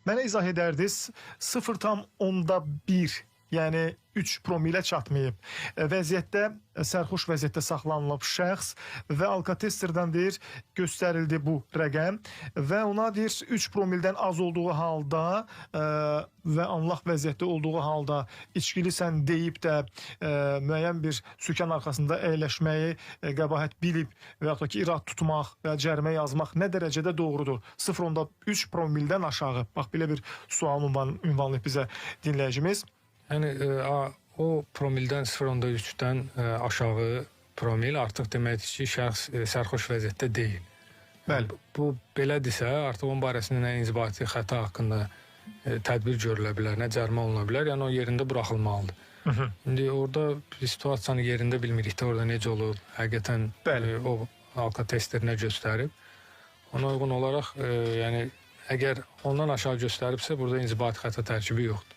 Mənə izah edərdiniz, 0,1, yəni 3 promilə çatmayıb. Vəziyyətdə sərxoş vəziyyətdə saxlanılıb şəxs və alkotesterdən deyir göstərildi bu rəqəm və ona deyir 3 promildən az olduğu halda və anlaq vəziyyətdə olduğu halda içkilisən deyib də müəyyən bir sükan arxasında əyləşməyi qəbahət bilib və yaxud da ki irad tutmaq və cərimə yazmaq nə dərəcədə doğrudur? 0,3 promildən aşağı. Bax belə bir sual ünvanlayıb bizə dinləyicimiz. Yəni o promildən 0,3-dən aşağı promil artıq deməkdir ki, şəxs sərxoş vəziyyətdə deyil. Bəli. Bu belədirsə, artıq onun barəsində nə inzibati xəta haqqında tədbir görülə bilər, nə cərimə oluna bilər, yəni o yerində buraxılmalıdır. İndi orada situasiyanı yerində bilmirik də orada necə olub, həqiqətən Bəli. O alkotester nə göstərib. Ona uyğun olaraq, yəni əgər ondan aşağı göstəribsə, burada inzibati xəta tərkibi yoxdur.